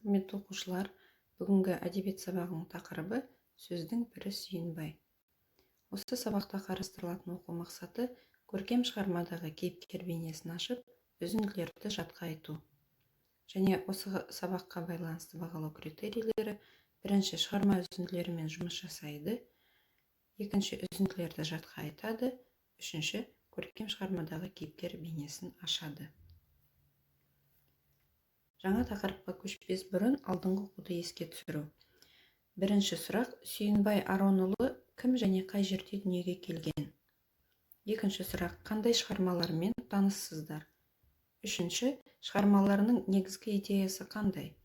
Құрметті оқушылар, бүгінгі әдебиет сабағының тақырыбы сөздің пірі Сүйінбай. Осы сабақта қарастырылатын оқу мақсаты көркем шығармадағы кейіпкер бейнесін ашып, үзінділерді жатқа айту. Және осы сабаққа байланысты бағалау критерийлері: бірінші, шығарма үзінділерімен жұмыс жасайды, екінші, үзінділерді жатқа айтады, үшінші, көркем шығармадағы кейіпкер бейнесін ашады. Жаңа тақырыпқа көшпес бұрын алдыңғы оқуды еске түсіру. Бірінші сұрақ: Сүйінбай Аронұлы кім және қай жерде дүниеге келген? Екінші сұрақ: қандай шығармалармен таныссыздар? Үшінші, шығармаларының негізгі идеясы қандай?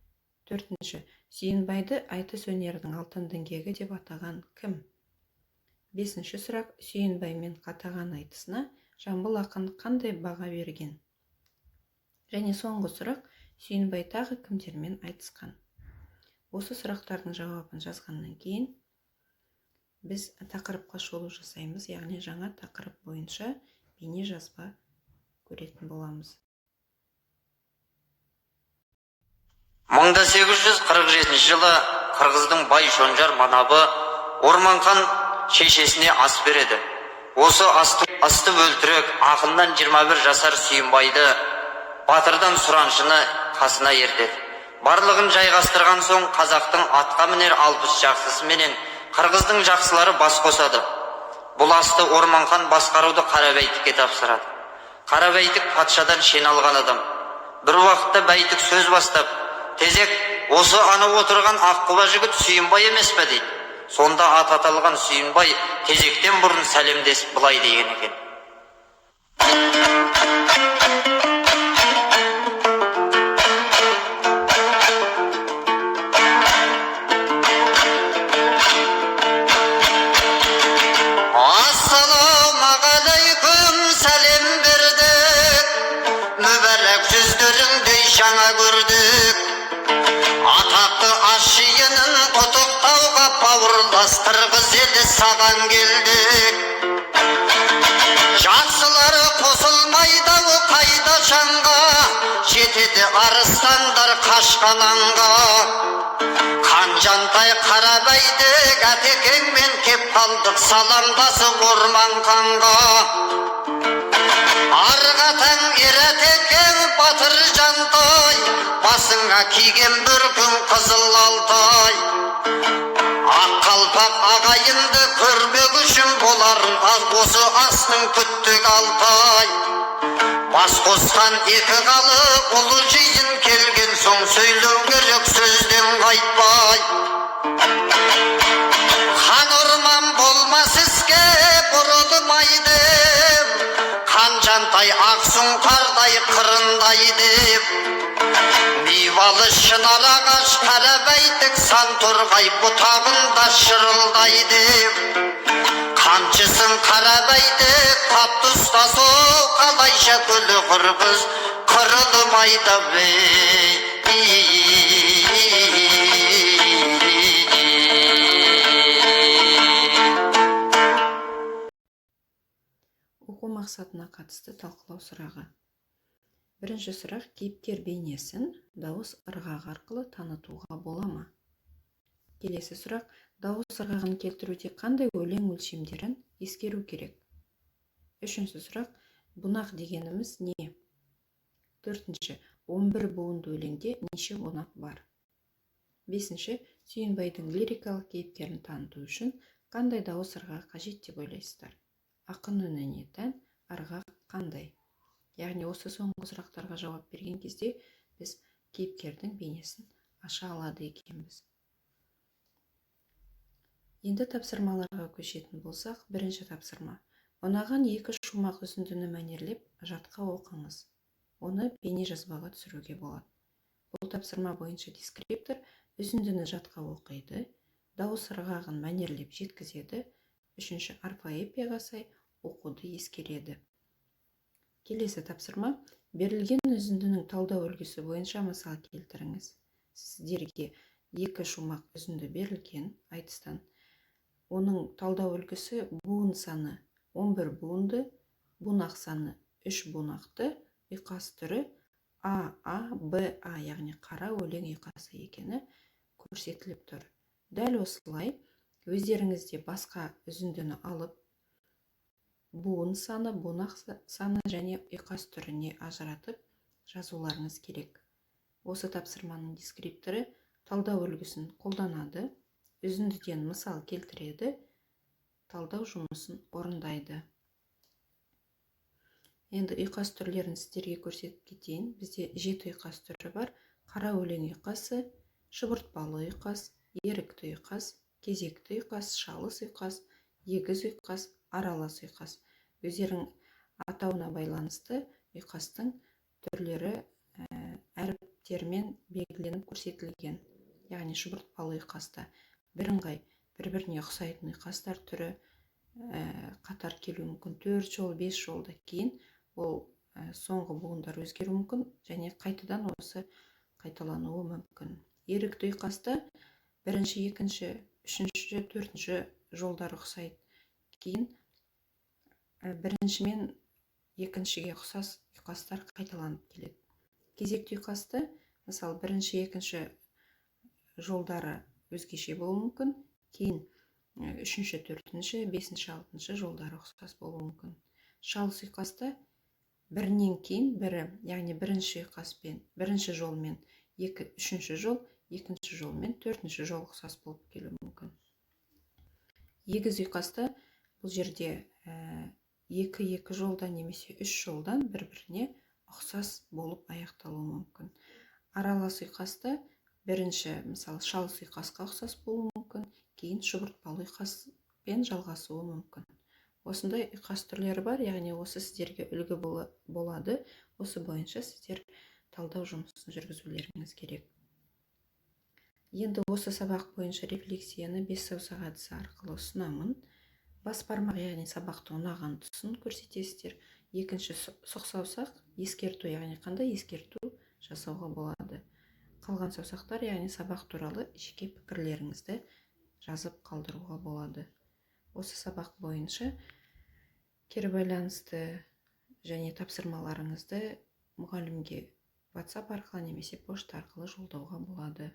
Төртінші, Сүйінбайды айтыс өнерінің алтын діңгегі деп атаған кім? Бесінші сұрақ: Сүйінбай мен Қатаған айтысына Жамбыл ақын қандай баға берген? Және соңғы сұрақ: Сүйінбай тағы кімдермен айтысқан? Осы сұрақтардың жауабын жазғаннан кейін біз тақырыпқа шолу жасаймыз, яғни жаңа тақырып бойынша бейне жазба көретін боламыз. 1847 жылы қырғыздың бай шонжар манабы Орманхан шешесіне ас береді. Осы асты өлтірек ақыннан 21 жасар Сүйінбайды, батырдан сұраншыны қасына ертеді. Барлығын жайғастырған соң қазақтың атқа мінер 60 жақсысы менен қырғыздың жақсылары бас қосады. Бұл асты Орманхан басқаруды Қарабәйтікке тапсырады. Қарабәйтік патшадан шен алған адам. Бір уақытта Бәйтік сөз бастап, тезек осы анау отырған аққұба жігіт Сүйінбай емес пе дейді. Сонда ат аталған Сүйінбай тезектен бұрын сәлемдесіп былай деген екен. Ассалаумағалейкум, сәлем бердік, мүбәрәк жүздеріңді жаңа көрдік. Атақты ас жиынын құттықтауға бауырлас қырғыз елі саған келдік. Жақсылары қосылмайды қайда шаңға, жетеді арыстандар қашқан аңға. Қанжантай Қарабәйтік әтекеңмен кеп қалдық саламдасып орман қанға. Арғатаң ер әтекең батыр жантай, басыңа киген бөркің қызыл алтай. Ақ қалпақ ағайынды көрмек үшін боларын осы астың күттік алтай. Бас қосқан екі халық ұлы жиын келген соң сөйлеу керек сөзден қайтпай. Хан орман болмас іске бұрылмайды, қан жантай ақ сұңқардай қырындай деп. Мивалы шынар ағаш Қарабәйтік сан торғай бұтағында шырылдай деп. Қамшысын Қарабәйтік қатты ұстаса, қалайша күлі қырғыз қырылмайды. Оқу мақсатына қатысты талқылау сұрағы. Бірінші сұрақ: кейіпкер бейнесін дауыс ырғағы арқылы танытуға бола ма? Келесі сұрақ: дауыс ырғағын келтіруде қандай өлең өлшемдерін ескеру керек? Үшінші сұрақ: бунақ дегеніміз не? Төртінші, 11 буынды өлеңде неше бунақ бар? Бесінші, Сүйінбайдың лирикалық кейіпкерін таныту үшін қандай дауыс ырғағы қажет деп ойлайсыздар? Ақын үніне тән ырғақ қандай? Яғни осы соңғы сұрақтарға жауап берген кезде біз кейіпкердің бейнесін аша алады екенбіз. Енді тапсырмаларға көшетін болсақ, бірінші тапсырма. Ұнаған екі шумақ үзіндіні мәнерлеп жатқа оқыңыз. Оны бейне жазбаға түсіруге болады. Бұл тапсырма бойынша дескриптор үзіндіні жатқа оқиды, дауыс ырғағын мәнерлеп жеткізеді, үшінші орфоэпияға сай оқуды ескереді. Келесі тапсырма: берілген үзіндінің талдау үлгісі бойынша мысал келтіріңіз. Сіздерге екі шумақ үзінді берілген айтыстан. Оның талдау үлгісі буын саны 11 буынды, бунақ саны 3 бунақты, ұйқас түрі А, А, Б, А, яғни қара өлең ұйқасы екені көрсетіліп тұр. Дәл осылай өздеріңіз де басқа үзіндіні алып, буын саны, бунақ саны және ұйқас түріне ажыратып жазуларыңыз керек. Осы тапсырманың дескрипторы талдау үлгісін қолданады, үзіндіден мысал келтіреді, талдау жұмысын орындайды. Енді ұйқас түрлерін сіздерге көрсетіп кетейін. Бізде 7 ұйқас түрі бар. Қара өлең ұйқасы, шұбыртпалы ұйқас, ерікті ұйқас, кезекті ұйқас, шалыс ұйқас, егіз ұйқас, аралас ұйқас. Өздерің атауына байланысты ұйқастың түрлері әріптермен белгіленіп көрсетілген. Яғни шұбыртпалы ұйқаста бірыңғай бір-біріне ұқсайтын ұйқастар түрі қатар келуі мүмкін. 4 жол, 5 жолда кейін ол соңғы буындар өзгеруі мүмкін және қайтадан осы қайталануы мүмкін. Ерікті ұйқаста бірінші, екінші, үшінші, төртінші жолдар ұқсайды. Кейін бірінші мен екіншіге ұқсас ұйқастар қайталанып келеді. Кезекті ұйқасты, мысалы, бірінші, екінші жолдары өзгеше болуы мүмкін, кейін үшінші, төртінші, бесінші, алтыншы жолдары ұқсас болуы мүмкін. Шалыс ұйқаста бірінен кейін бірі, яғни бірінші ұйқаспен, бірінші жолмен екі, үшінші жол, екінші жолмен төртінші жол ұқсас болып келуі мүмкін. Егіз ұйқаста бұл жерде екі-екі жолдан немесе үш жолдан бір-біріне ұқсас болып аяқталуы мүмкін. Аралас ұйқаста бірінші, мысалы, шалыс ұйқасқа ұқсас болуы мүмкін, кейін шұбыртпалы ұйқаспен жалғасуы мүмкін. Осындай ұйқас түрлері бар, яғни осы сіздерге үлгі болады. Осы бойынша сіздер талдау жұмысын жүргізулеріңіз керек. Енді осы сабақ бойынша рефлексияны 5 саусақ әдісі арқылы ұсынамын. Бас бармақ, яғни сабақтың ұнаған тұсын көрсетесіздер. Екінші сұқ саусақ ескерту, яғни қандай ескерту жасауға болады. Қалған саусақтар, яғни сабақ туралы жеке пікірлеріңізді жазып қалдыруға болады. Осы сабақ бойынша кері байланысты және тапсырмаларыңызды мұғалімге WhatsApp арқылы немесе пошта арқылы жолдауға болады.